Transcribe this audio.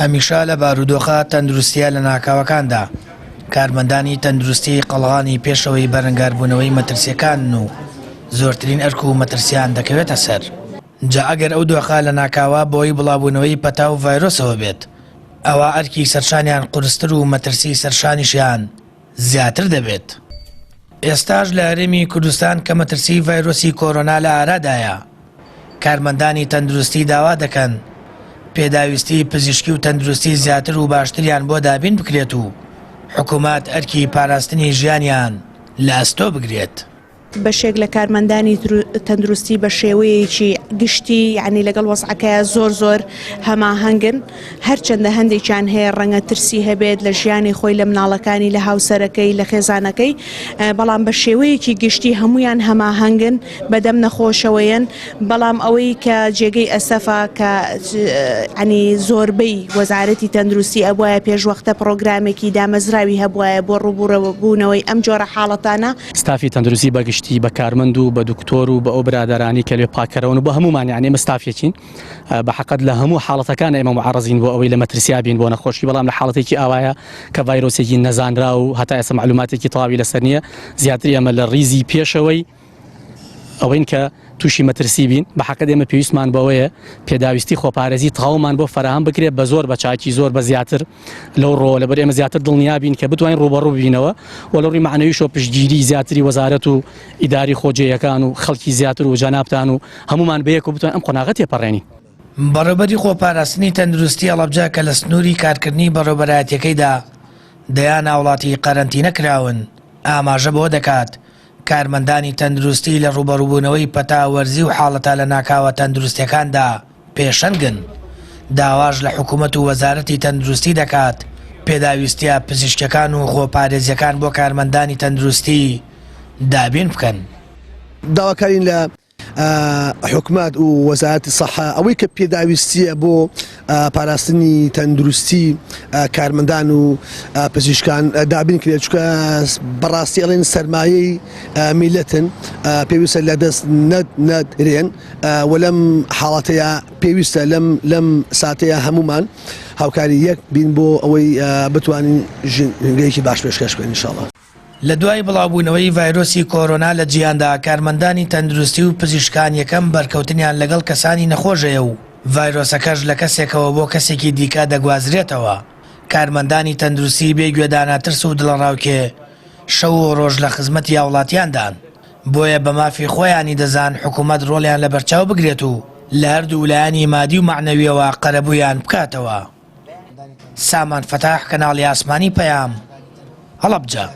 هەمیشە لە بارودۆخە تەندروستییە لەناکاوەکاندا، کارمەندانی تەندروستی قەڵغانی پێشەوەی بەرەنگاربوونەوەی مەترسییەکانن و زۆرترین ئەرک و مەترسییان دەکەوێتە سەر. جا ئەگەر ئەو دۆخە لەناکاوە بەهۆی بڵاوبوونەوەی پەتا و ڤایرۆسەوە بێت، ئەوا ئەرکی سەرشانیان قورستر و مەترسی سەرشانیشیان زیاتر دەبێت. ئێستاش لە هەرێمی کوردستان کە مەترسی ڤایرۆسی کۆرۆنا لە ئارادایە، کارمەندانی تەندروستی داوا دەکەن پێداویستی پزیشکی و تەندروستی زیاتر و باشتریان بۆ دابین بکرێت و حکومەت ئەرکی پاراستنی ژیانیان لە ئەستۆ بگرێت. بەشێک لە کارمەندانی تەندروستی بە شێوەیەکی گشتی یعنی لەگەڵ وەزعەکەیا زۆر زۆر هەماهەنگن هەرچەندە هەندێکیان هەیە ڕەنگە ترسی هەبێت لە ژیانی خۆی لە مناڵەکانی لە هاوسەرەکەی لە خێزانەکەی بەڵام بە شێوەیەکی گشتی هەمویان هەماهەنگن بەدەم نەخۆشەوەیەن بەڵام ئەوەی کە جێگەی ئەسەفە کە ینی زۆربەی وەزارەتی تەندروستی ئەبواە پێشوەختە پرۆگرامێکی دامەزراوی هەبواە بۆ ڕووبووڕەوە بوونەوەی ئەم جۆرە حاڵەتانە. ستافی تەندروستی بە گشتی بە کارمەند و بە دکتۆر و بە ئەو برادەرانی کە لێ پاکەرەوەن و بە هەموومان یعنی ئێمە ستافێکین بە حەقەت لە هەموو حاڵەتەکان ئێمە معرەزین بۆ ئەوەی لە مەترسیا بین بۆ نەخۆشی بەڵام لە حاڵەتێکی ئاوایە کە ڤایرۆسێکی نەزانرا و هەتا ئێستا معلوماتێکی تەواوی لەسەر نییە زیاتر ئێمە لە ڕیزی پێشەوەی ئەوەین کە تووشی مەترسی بین بە حەقەت ئێمە پێویستمان بەوەیە پێداویستی خۆپارێزی تەواومان بۆ فەراهەم بکرێت بە زۆر بە چاکی زۆر بە زیاتر لەو ڕۆوە لەبەر ئێمە زیاتر دڵنیا بین کە بتوانین ڕووبەڕوو ببینەوە و لە ڕووی مەعنەویشەوە پشتگیری زیاتری وەزارەت و ئیداری خۆجێیەکان و خەڵکی زیاتر و جەنابتان و هەموومان بەیەکەوە بتوانین ئەم قۆناغە تێپەڕێنین. بەڕێوبەری خۆپاراستنی تەندروستی هەڵەبجە کە لە سنووری کارکردنی بەڕێوبەرایەتیەکەیدا دەیان هاوڵاتی قەرەنتینە کراون، ئاماژە بەوە دەکات، کارمەندانی تەندروستی لە ڕووبەڕووبوونەوەی پەتا وەرزی و حاڵەتە لەناکاوە تەندروستیەکاندا پێشەنگن، داواش لە حکومەت و وەزارەتی تەندروستی دەکات پێداویستیە پزیشکیەکان و خۆپارێزیەکان بۆ کارمەندانی تەندروستی دابین بکەن. داواکارین لە حکومەت و وەزارەتی سەحە ئەوەی کە پێداویستیە بۆ پاراستنی تەندروستی کارمەندان و پزیشکان دابین کرێت چکە بەڕاستی ئەڵێن سەرمایەی میلەتن پێویستە لە دەست نەدرێن و لەم حاڵەتەیە پێویستە لەم لەم ساتەیە هەمومان هاوکاری یەک بین بۆ ئەوەی بتوانین ژینگەیەکی باش پێشکەش بکەین ان شاء الله. لە دوای بڵاوبوونەوەی ڤایرۆسی کۆرۆنا لە جیهاندا کارمەندانی تەندروستی و پزیشکان یەکەم بەرکەوتنیان لەگەڵ کەسانی نەخۆش هەیە و ڤایرۆسەکەش لە کەسێکەوە بۆ کەسێکی دیکە دەگوازرێتەوە کارمەندانی تەندروستی بێ گوێدانە ترس و دڵەڕاوکێ شەو و ڕۆژ لە خزمەتی هاوڵاتیاندان بۆیە بە مافی خۆیانی دەزان حکومەت ڕۆڵیان لەبەرچاو بگرێت و لە هەردوو لایەنی مادی و مەعنەویەوە قەرەبوویان بکاتەوە. سامان فەتاح کەناڵی ئاسمانی پەیام، هەڵەبجە.